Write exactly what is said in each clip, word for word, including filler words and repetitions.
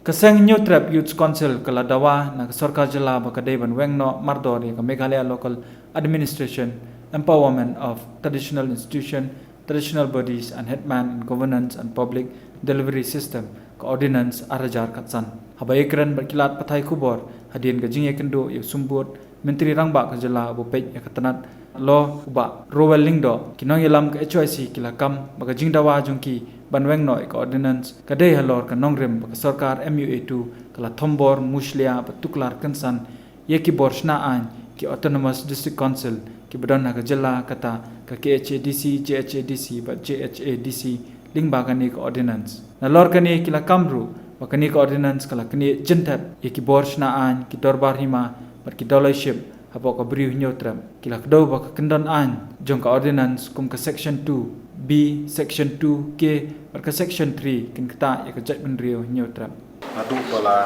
Ka seng Hynñiewtrep Youth Council ka la dawa na ka sorkar jylla ba ka dei ban weng noh mardor ïa ka Meghalaya Local Administration, Empowerment of Traditional Institution, Traditional Bodies and Headman in Governance and Public Delivery System, ka Ordinance ar hajar khatsan. Haba ïakren bad ki lad pathai khubor hadien ka jingïakynduh ïa u Symbud Myntri Rangbah ka jylla uba peit ïa ka tnat Law u Bah Rowell Lyngdoh, ki nongïalam ka H Y C ki la kam ba ka jingdawa jong ki ban weng noh ïa ka Ordinance ka dei halor ka nongrim ba ka sorkar M U A two ka la thombor, mushlia bad tuklar kynsan ïa ki bor shna aiñ ki Autonomous District Council kiba don ha ka jylla, kata ka K H A D C, J H A D C bad J H A D C lyngba kane ka Ordinance. Nalor kane ki la kam ruh ba kane ka Ordinance ka la knieh jynthep ïa ki bor shna aiñ, ki dorbar hima bad ki doloi ship hapoh ka briew Hynñiewtrep. Ki la kdew ba ka kyndon aiñ jong ka Ordinance kum ka Section two B, Section two K bad ka Section three kin ktah ïa ka jaitbynriew Hynñiewtrep. Naduh ba la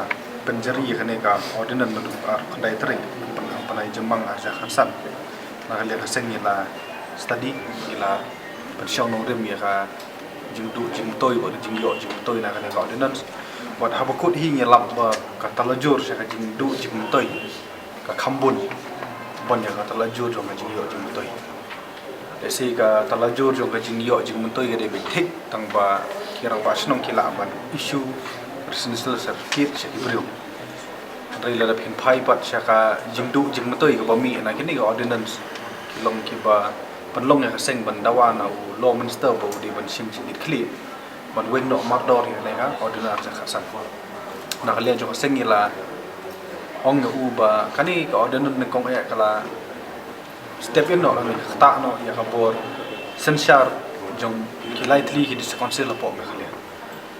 pynjari ïa kane ka Ordinance naduh ar khyndai tarik Pyn-, Pynai Jymmang ar hajar khatsan, na ka liang ka seng ngi la study, ngi la pynshong nongrim ïa ka jingduh jingmyntoi bad ka jingïoh jingmyntoi na kane ka Ordinance. Bad haba kut hi ngi lap ba ka talajur sha ka jingduh jingmyntoi ka kham bun ban ïa ka talajur jong ka jingïoh jingmyntoi. Lehse ka talajur jong ka jingïoh jingmyntoi ka dei beit thik, tang ba ki rangbah shnong ki lah ban issue residential certificate sha ki briew. Hynrei lada phin phai pat sha ka jingduh jingmyntoi kaba mih na kine ki Ordinance, ki long kiba pynlong ïa ka seng ban dawa na u Law Minister ba u dei ban shim jingkitkhlieh ban weng noh mardor ïa kane ka Ordinance ar hajar khatsan. Na ka liang jong ka seng ngi la ong ïa u ba kane ka Ordinance nyngkong eh ka la step in noh, ka ktah noh ïa ka bor synshar jong ki lai tylli ki District Council hapoh Meghalaya.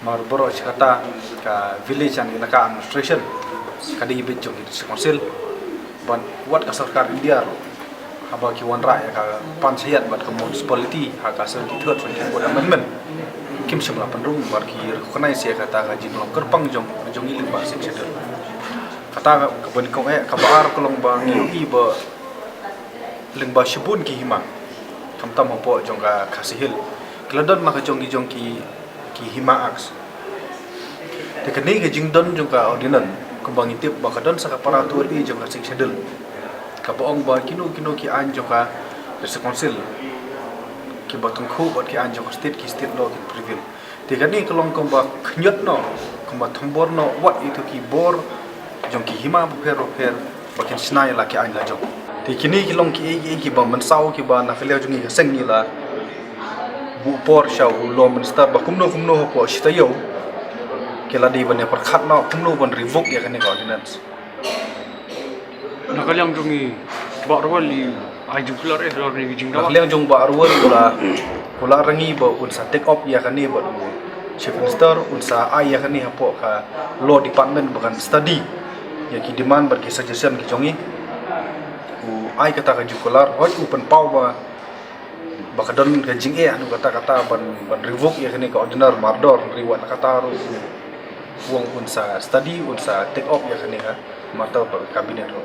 Mar baroh shi katta ka Village and Elaka Administration ka dei beit jong ki District Council. Bad wat ka sorkar India ruh, haba ki wanrah ïa ka pan shyiap bad ka municipality ha ka seventy-third Supreme Court Amendment, kim shym la pynrung bad ki recognize ïa kata ka jinglong kyrpang jong, jong ngi lyngba Sixth Schedule. Kata ka, kaba nyngkong eh, kaba ar ka long ba ngi ïohi ba lyngba shibun ki hima, khamtam hapoh jong ka Khasi Hills, ki la don ma ka jong ki, jong ki, ki Hima Acts. Te kane ka jingdon jong ka Ordinance, kumba ngi tip ba ka don sa ka para two A jong ka Sixth Schedule, kaba ong ba kino kino ki aiñ jong ka District Council kiba tyngkhuh bad ki aiñ jong ka State, ki State Law kin prevail. Te kane ka long kumba khñiot noh, kumba thombor noh wat ïa kito ki bor jong ki hima bapher bapher ba kin shna ïa la ki aiñ lajong. Te kine ki long kiei kiei kiba mynsaw kiba na ka liang jong ngi ka seng ngi la buh por sha u Law Minister ba kumno kumno hapoh shi taïew ki la dei ban ïa pyrkhat noh kumno ban revoke ïa kane ka Ordinance. Na ka liang jong ngi, Bah Rowell, i ai jingkular eh halor kane ka jingdawa? Na ka liang jong Bah Rowell u la kular ïa ngi ba un sa take up ïa kane bad u Chief Minister, un sa ai ïa kane hapoh ka Law Department ba kan study ïa ki demand bad ki suggestion ki jong ngi. U ai kata ka jingkular, hooid u pynpaw ba ba ka don ka jingeh haduh katta katta ban, ban revoke ïa kane ka Ordinance mardor, hynrei wat la katta ruh u ong un sa study, un sa take up ïa kane ka matter bad ka Cabinet ruh.